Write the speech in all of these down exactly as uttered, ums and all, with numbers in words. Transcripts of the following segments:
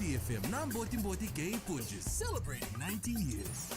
T F M na Botiboti kei Punjas, celebrating ninety years.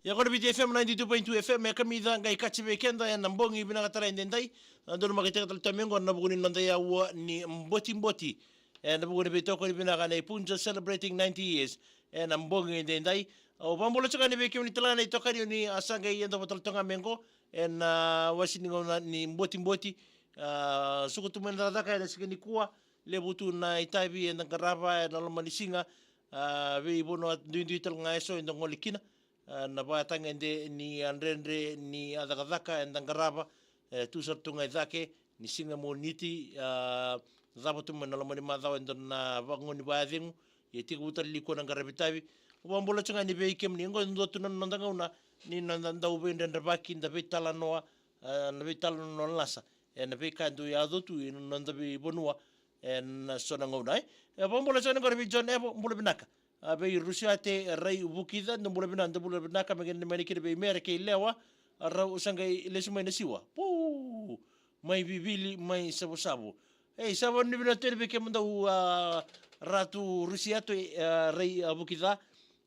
Ia qo na Viti F M ninety-two point two F M, e kamica qai kaci vei keda ena bogi vinaka tale edaidai. Na donu maka iteka tale tu mai qo na vuku ni noda yaua ni Botiboti, ena vuku ni veitokoni vinaka nei Punjas celebrating ninety years ena bogi edaidai. Au vakabula tiko ga ni vei kemuni tale ga na itokani ni a sa qai yadova tale tu ga mai qo ena wasi ni gauna ni Botiboti. A, suka tu mai na cakacaka ena siga nikua, levu tu na itavi eda qarava ena loma ni siga. A, veivanua duidui tale ga eso eda gole kina. A, na vakatagede ni a dredre ni a cakacaka eda qarava, e tu sara tu ga i cake ni siga Moniti. A, cava tu mai na loma ni macawa e dua na vagone ni vakacegu, ia tekivu tale nikua na qaravi tavi. Au vakabula tiko ga ni vei kemuni qo e dua tu na noda gauna ni noda dau veidredrevaki, da veitalanoa, a, na veitalanoa lasa ena veika e dau yaco tu ena noda veivanua ena so na gauna, e. E vakabula tiko ga qori vei John Evo, bula vinaka. A, vei Rusiate Rai Vukica, dou bula vinaka, dou bula vinaka, me kena mai kina vei Mere kei Lewa, a, rau sa qai lesu mai na siwa. Puu! Mai Vivili, mai Savusavu. Ei, sa vavinavinaka tu yani vei kemudou, a, Ratu Rusiate, a, Rai, a, Vukica.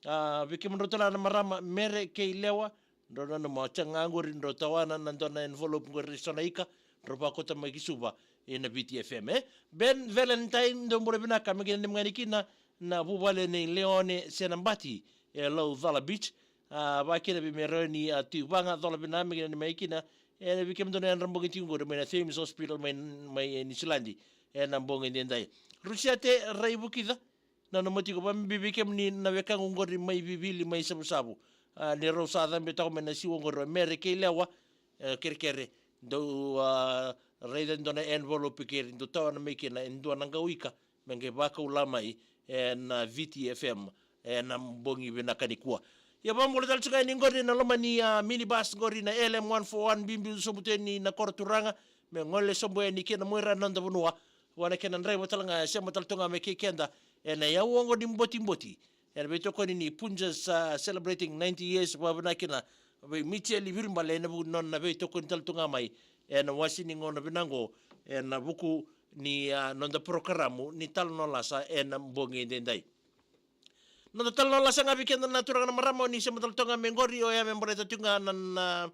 A, vei kemudrau tale ga na marama Mere kei Lewa, drau nanuma, o cega qori drau tawana na dua na envelope qori eso na ika, drau vakauta mai ki Suva ena Viti F M, e. Ben Valentine, dou bula vinaka, me kena ni mai kina na vuvale nei Leone Senabati e Laucala Beach. A, vakakina vei Meroni, a, Tui Vaga, cola vinaka, me kena ni mai kina. E, vei kemudou na yadra bogi tiko qori mai na Thames Hospital mai, mai Niusiladi ena bogi edaidai. Rusiate Rai Vukica, nanuma tiko vakabibi vei kemuni na wekaqu qori mai Vivili, mai Savusavu. A, ni rau sa cabe toka mai na siwa qori o Mere kei Lewa, e, kerekere, dou, a, raica e dua na envelope keri dou tawana mai kina e dua na qau ika me qai vakaula mai ena Viti F M ena bogi vinaka nikua. Ia vakabula tale tiko ga yani qori na loma ni, a, minibus qori na L M one four one, biubiu sobu tu yani na koro turaga, me gole sobu yani kina mai ra na noda vanua. Vua na kena draiva tale ga e sema tale tu ga mai kei keda ena yaua oqo ni Botiboti ena veitokoni ni Punjas, a, celebrating ninety years, vakavinaka kina vei Micheli Viribale ena vuku ni nona veitokoni tale tu ga mai ena wasi ni gauna vinaka oqo ena vuku ni, a, noda porokaramu ni talanoa lasa ena bogi edaidai. Noda talanoa lasa ga vei keda na turaga na marama, o ni sema tale tu ga mai qori, oya me baleta tu ga na, na,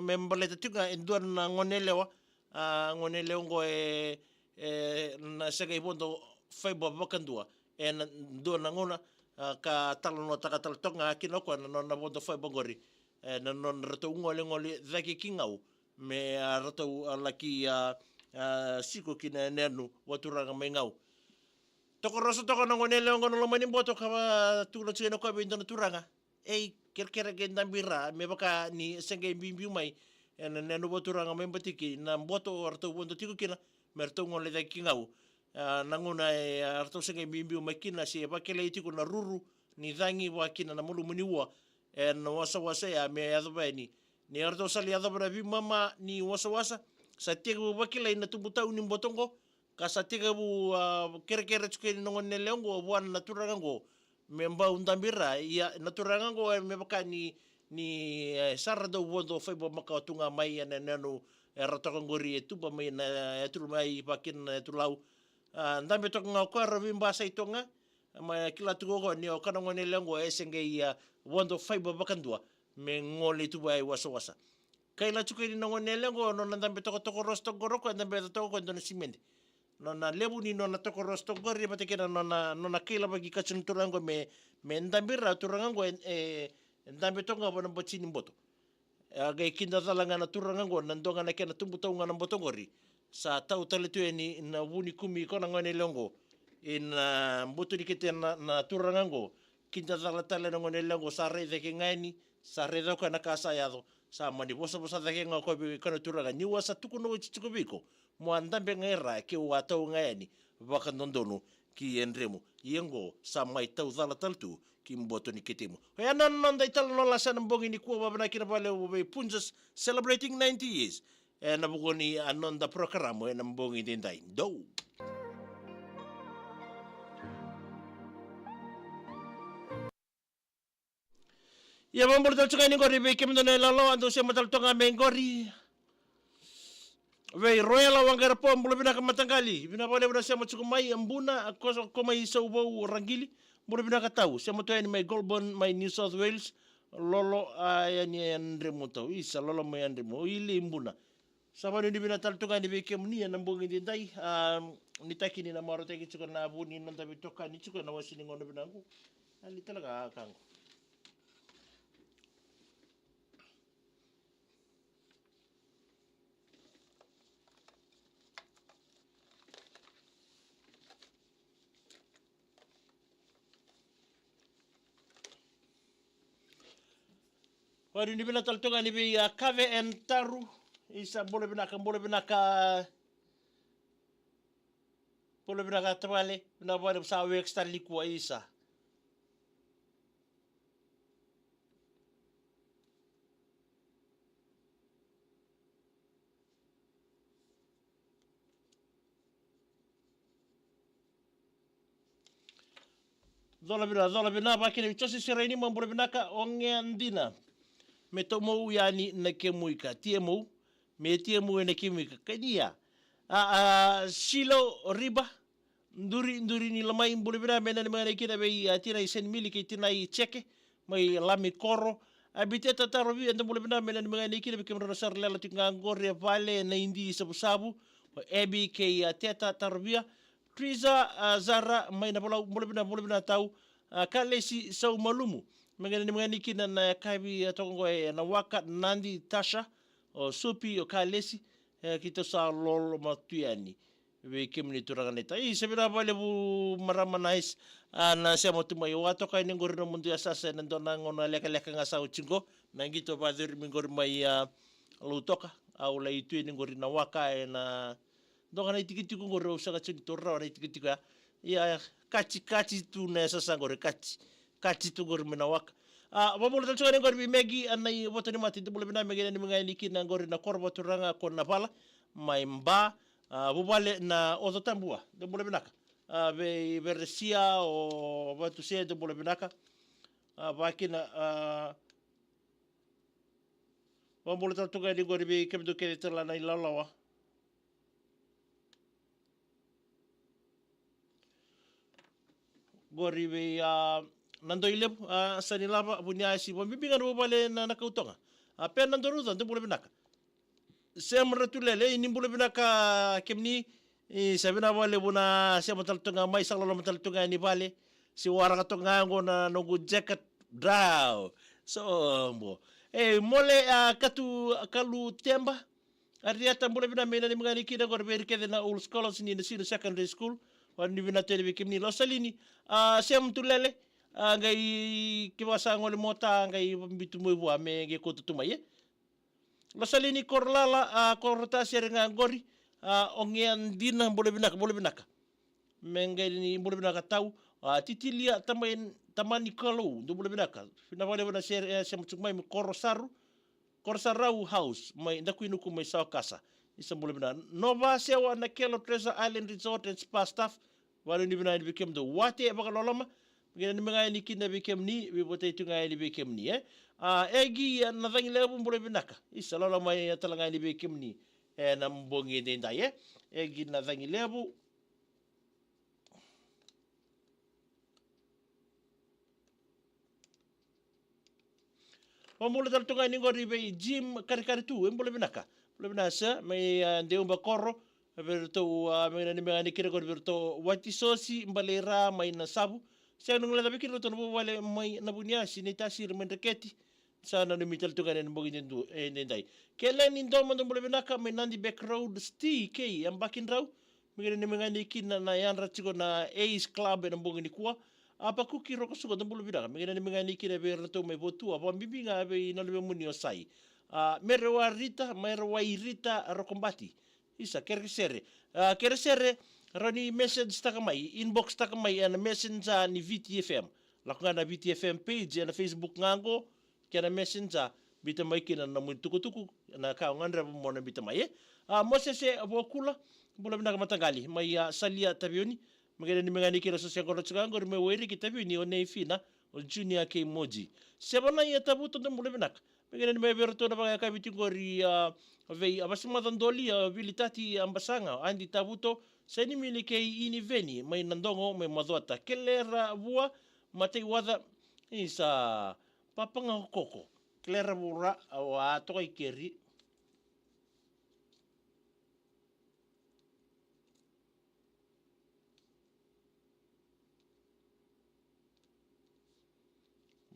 me baleta tu ga e dua na goneyalewa, a, goneyalewa oqo e, e na sega i vodo faiba vakadua ena dua na gauna, a, ka talanoataka tale tu ga kina o koya na nona vodo faiba qori, e, na nona ratou golegole cake ki Gau me, a, ratou, a, laki, a, a, siko ki na yanuyanu vakaturaga mai Gau. Tokoroso toka na goneyalewa oqo na loma ni boto ka vakatukuna tiko yani o koya vei dua na turaga. Ei, kerekere qai dabe i ra me vaka ni se qai biubiu mai ena yanuyanu vakaturaga mai Batiki na boto o ratou vodo tiko kina me ratou gole cake ki Gau. A, na gauna e, a, ratou se qai biubiu mai kina se vakilai tiko na ruru ni cagi vaka kina na malumu ni ua ena wasawasa ya me yacova yani. Ni ratou sa lai yacova na veimama ni wasawasa, sa tekivu vakilai na tubu tau ni boto oqo, ka sa tekivu, a, kerekere tiko yani na goneyalewa oqo vua na turaga oqo me bau dabe i ra. Ia na turaga oqo e me vaka ni, ni, e, sa ra dau vodo faiba makawa tu ga mai ena yanuyanu era toka qori e tuba mai na yatu mai vaka kina na yatu Lau. A, dabe toka ga o koya, rau veibasai toka ga. Ma kila tu o koya ni o koya na goneyalewa oqo e se qai, a, vodo faiba vakadua me gole tu vua i wasawasa. Kaila tiko yani na goneyalewa oqo, nona dabe tokotokoroso toka qori o koya, dabe toka o koya e dua na simede. Nona levu ni nona tokoroso toka qori vata kei na nona, nona kailavaki ka tiko na turaga oqo me, me dabe i ra, turaga oqo e, e dabe toka ga vua na bati ni boto. E a qai kidacala ga na turaga oqo, na dua ga na kena tubu tau ga na boto oqori. Sa tau tale tu yani na vu ni kumi ko na goneyalewa oqo ina boto ni kete na, na turaga oqo. Kidacala tale na goneyalewa oqo, sa rai cake ga yani, sa raica o koya na ka sa yaco, sa mani vosavosa cake ga o koya vei koya na turaga, niu a sa tukuna oti tiko vei iko mo a dabe ga i ra, keu a tau ga yani vakadodonu ki yadremu. Ia oqo sa mai taucala tale tu ki boto ni ketemu. Oya na noda italanoa lasa ena bogi nikua, vakavinavinaka vakalevu vei Punjas celebrating ninety years ena vuku ni a noda porokaramu ena bogi edaidai. Dou. Ia vakabula tale tiko ga yani qori vei kemudou na ilawalawa, dou sema tale toka ga mai qori. Vei Royal Waqara Po, bula vinaka mataqali. Vinaka vakalevu na sema tiko mai, Buna, ko, ko mai Sauvou, Raqili. Bula vinaka tau. Sema tu yani mai Goulburn, mai New South Wales. Lolo, a, yani e Adremu tau. Isa, Lolo mai Adremu. Ili Buna. Sa vanuinui vinaka tale tu ga yani vei kemuni ena bogi edaidai. A, nuitaki ni na marautaki tiko na vu ni noda veitokani tiko ena wase ni gauna vinaka qo. Ali tale ga ka qo. Vanuinui vinaka tale tu ga yani vei, a, Kave and Taru. Isa, bula vinaka, bula vinaka. Bula vinaka tavale, vinaka vale, sa wek tale nikua, isa. Cola vina, cola vina, vakina vei Jose Seraini, ma bula vinaka, o gea dina. Me tomou yani na kemu ika, tiemou, me tiemou ena kemu ika, kania. A, a, Silo Riba, Duri, Duri ni Lamai, bula vina, me nanumi ga yani kina vei, a, tinai Senimili kei tinai Jeke, mai Lami Koro. A, Biteta Tarovi, eda bula vina, me nanumi ga yani kina vei kemudrau na sara lela tiko ga qori e vale, na Idi Savusavu, o Ebi kei, a, Teta Tarovia. Trisa, a, Zara, mai Navalau, bula vina, bula vina tau, a, Kalesi Saumalumu. Me qai nanumi ga yani kina na yakavi, a, toka qo e Nawaka, Nadi, Tasha, o Supi, o Kalesi, e, keitou sa loloma tu yani vei kemuni turaga naita. Isa, vinaka vakalevu marama Nais, a, na sema tu mai. Au a toka yani qori nomudou yasayasa ena dua na gauna lekaleka ga sa oti qo. Na qito vakacurumi qori mai, a, Lautoka. Au lai tu yani qori Nawaka ena dua ga na itikotiko qori, au sega tiko ni taura rawa na itikotiko ya. Ia, kati, kati tu na yasayasa qori, kati. Kati tu qori mai Nawaka. A, vakabula tale tiko yani qori vei Megi, a, na i Votanimate, da bula vinaka, Megi, nanumi ga yani kina qori na koro vakaturaga ko Navala, mai Ba, a, vuvale na Oco Tabua, da bula vinaka. A, vei Veresia, o Vatuse, da bula vinaka. A, vakina, a, vakabula tale tu ga yani qori vei kemudou kece tale na ilawalawa. Qori vei, a, Nadoi Levu, a, Sanilava, Vuniasi, vabibi ga na vuvale na, na Kautoga. A, Pe Nadoruca, da bula vinaka. Sem Ratulele, ni bula vinaka kemuni, i sa vinaka vakalevu na sema tale tu ga mai, sa loloma tale tu ga yani vale. Se waraka tu ga qo na noqu jacket, drau. Sobo. E, Mole, a, Katu, Kalu Teba, Arieta, bula vina, me nanumi ga yani kina qori vei ira kece na old scholars ni Nasinu Secondary School. Vanuinui vinaka tale vei kemuni. Losalini, a, Sem Tulele, a, qai kevaka sa gole mota, qai biuti mai vua, me qai kauta tu mai, e. Losalini, Korolala, a, Korotasi, era ga qori, a, o gea dina, bula vinaka, bula vinaka. Me qai ni bula vinaka tau, a, Titilia, Tamai, Tamani Kalou, dou bula vinaka. Vinaka vakalevu na sere, e, sema tiko mai, mai Korosaru, Korosarau House, mai Dakuinuku, mai Saukasa. Isa, bula vinaka. Nova Sewa, Nakelo, Treasure Island Resort and Spa staff, vanuinui vinaka yani vei kemudou. Wate vakaloloma, me qai nanumi ga yani kina vei kemuni, veivotai tu ga yani vei kemuni, e. A, Egi, a, Nacagilevu, bula vinaka. Isa, loloma, e, tale ga yani vei kemuni ena bogi edaidai, e. Egi Nacagilevu. Vakabula tale tu ga yani qori vei Jim Karikari tu, e, bula vinaka. Bula vinaka sir, mai, a, Deuba Koro, vei iratou, a, me nanumi ga yani kina qori vei iratou Wati Sosi, Baleira, mai Nasavu. Sega ni guilecavi kina ratou na vuvale mai Navuniasi, Naitasiri, mai Dreketi. Sa nanumi tale tu ga yani ena bogi edaidai. Keleni Doma, dou bula vinaka, mai Nadi Back Road, Sti, kei, a, Bakidrau. Me qai nanumi ga yani kina na yadra tiko na Ace Club ena bogi nikua. A, Pakuki Rokosuka, dou bula vinaka. Me qai nanumi ga yani kina vei iratou mai Votua, vakabibi ga vei na luvemuni o Sai. A, Mere Wa Rita, Mere Wai Rita Rokobati. Isa, Kerekesere. A, Kerekesere, rawa ni message taka mai, inbox taka mai ena Messenger ni Viti F M. Lako ga na Viti F M page ena Facebook ga qo, kei na Messenger, biuta mai kina na nomuni tukutuku, na ka o gadreva mo na biuta mai, e. A, Mosese Vuakula, bula vinaka mataqali, mai, a, Salia Taveuni, me qai nanumi ga yani kina so se qo na tiko qori mai Wairiki Taveuni, o Nei Fina, o Junior kei Moji. Sevana ia Tavuto, dou bula vinaka. Me kena ni mai vei ratou na vakayakavi tiko qori, a, vei a Vasemaca Doli, a Vili Tati, a Basaga, Adi Tavuto, Sainimili kei Iniveni, mai Nadogo, mai Macuata, Kelera Vua, Mataiwaca, isa, Papaga Koko, Kelera Vura, a, a toka i keri.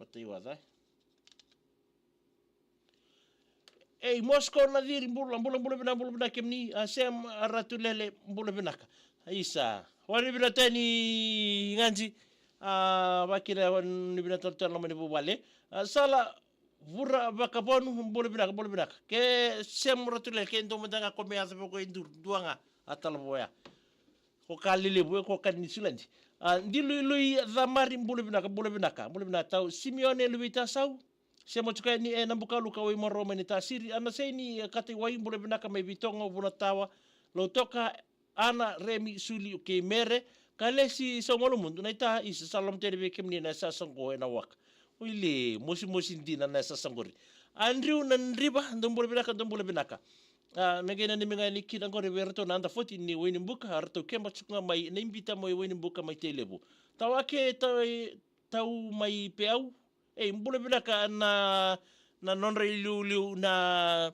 Mataiwaca. Ei, Moscow na ciri, bula, bula, bula vinaka, bula vinaka kemuni, a Sem, a Ratu Lele, bula vinaka. Isa. Wani vinaka tani Gaji, a, vakira, wani vinaka tani tani lomani vuvale. A, Sala, Vura Vakavonu, bula vinaka, bula vinaka. Ke Sem Ratu Lele, ke dou mada ga ko me yaca vako e duru, dua ga, a talavoya. Ko ka lelevu, e ko ka ni Niusiladi. A, Diluilui Camari, bula vinaka, bula vinaka, bula vinaka tau. Simione Luvita Sau, Sema Tukeni, e Nabukalu ka Wai Maro mai ni Tasiri, Ana Seini, e Kataiwai, bula vinaka mai Vitogo, Vuna Tawa, Lautoka, Ana, Remi, Suli, kei Mere, Kalesi, Saumalamudu, na ita, isa sa loma teni vei kemuni na sasa qo e na waka. Oile, mosimosi dina na sasa qori. Andrew Nadriva, dou bula vinaka, dou bula vinaka. A, me qai nanumi ga ni kina qori vei ratou na under fourteen ni Wainibuka, a ratou keba tiko ga mai, na ibita mai Wainibuka mai Tailevu. Tawake, tau, tau mai Peau. Ei, bula vinaka na, na nodra iliuliu na,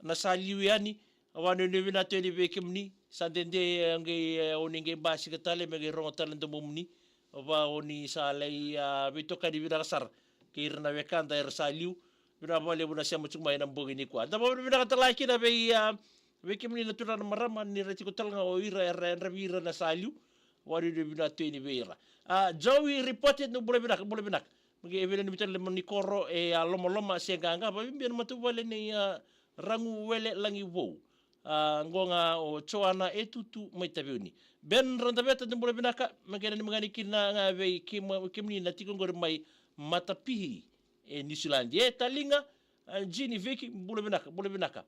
na sa liu yani. A vakanuinui vinaka tu yani vei kemuni. Sa dede, e, qai, e, oni qai basika tale, me qai rogo tale na domomuni. Va oni sa lai, a, veitokani vinaka sara kei ira na wekada era sa liu. Vinaka vakalevu na sema tiko mai na bogi nikua. Da vakavinavinaka tale ga kina vei, a, vei kemuni na turaga na marama ni ra tiko tale ga o ira era yadravi ira na sa liu. Wari ni vinaka tu yani vei ira. A, Joey reported, dou bula vinaka, bula vinaka. Me qai veinanumi tale mai Nikoro, e a Lomaloma, se qaqa, vakabibi na matavuvale nei, a, Raguwele Lagivou. A, qo ga o Joana Etutu mai Taveuni. Ben Radaveta, dou bula vinaka, me qai nanumi ga ni kina ga vei kema-, kemuni na tiko qori mai Matapihi, e Niusiladi. E Taliga, a, Jini Viki, bula vinaka, bula vinaka.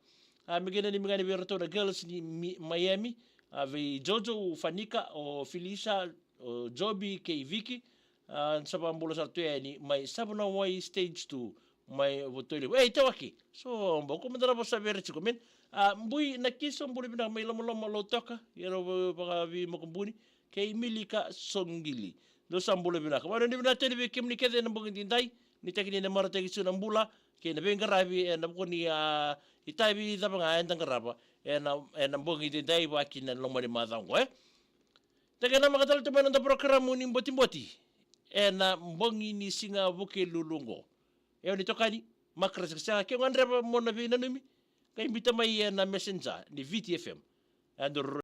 A, me qai nanumi ga ni vei ratou na girls ni Mi-, Miami, a, vei Jojo, Fanika, o Filisa, o Jobi kei Viki, a, sa vakabula sara tu yani mai Savanawai Stage two, mai Votoli. Ei, Tawaki. So, boko mada na vosa vere tiko, men. A, Bui Nakiso, bula vinaka mai Lomaloma, Lautoka, ia rau va-, vakavi Makubuni, kei Milika Sogili. Dou sa bula vinaka. Vakanuinui vinaka tu yani vei kemuni kece na bogi nidai, ni teki ni na marataki tu na bula, kei na veiqaravi, e na vuku ni, a, itavi cava ga eda qarava, e na, e na bogi nidai vaki na loma ni macawa qo, e. Teke na maka tale tu mai na noda porokaramu ni Botiboti, e na bogi ni siga Vukelulu qo. E o ni tokani, Makarasi Kasega, ke o gadreva mo na veinanumi, qai biuta mai e na messenger ni Viti F M. E dou